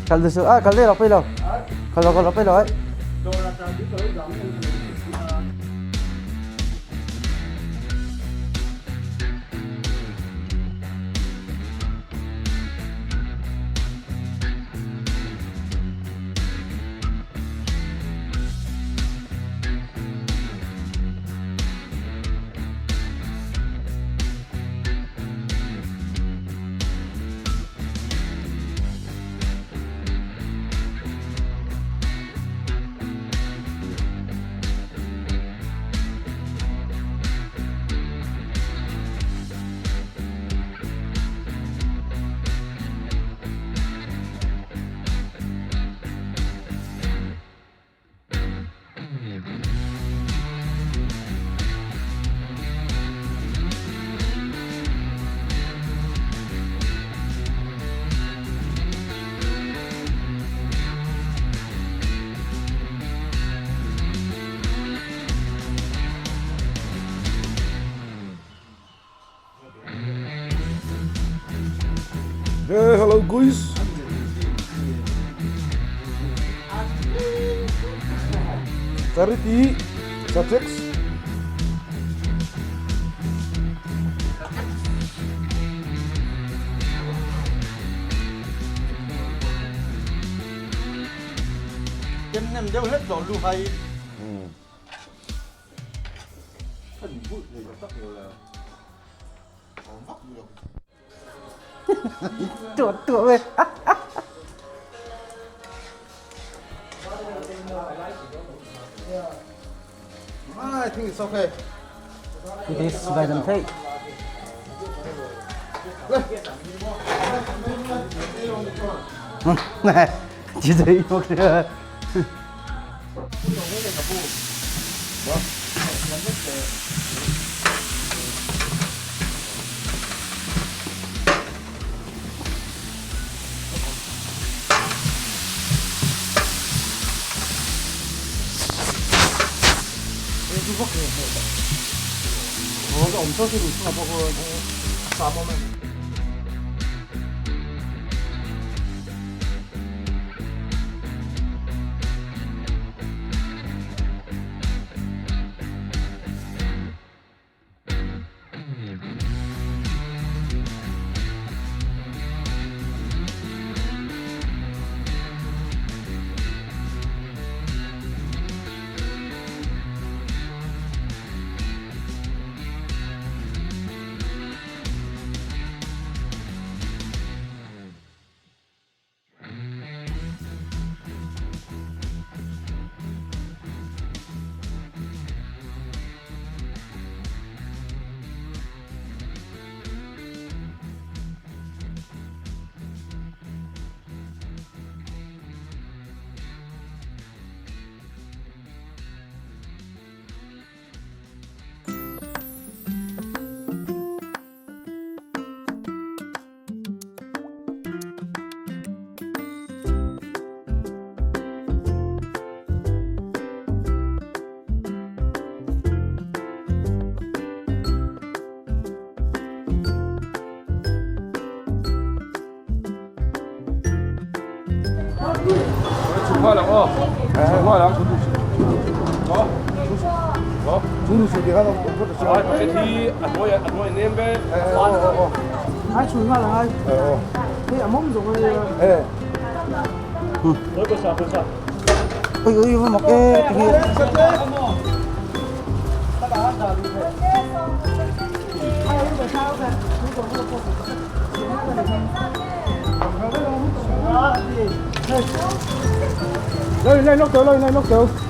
Kal duh suh a kal daih lo pawi lo. Kal lo kal lo pawi lo ai. Hey, hello guys. Charity subjects. Kem nem deuh hlek zawh lu hai. Tuah tuah weh. I think it's okay. It is by them thei. Chỉ thấy một cái Ui ui mak e tinge. Lên lên lốc tới lên lên lốc tới.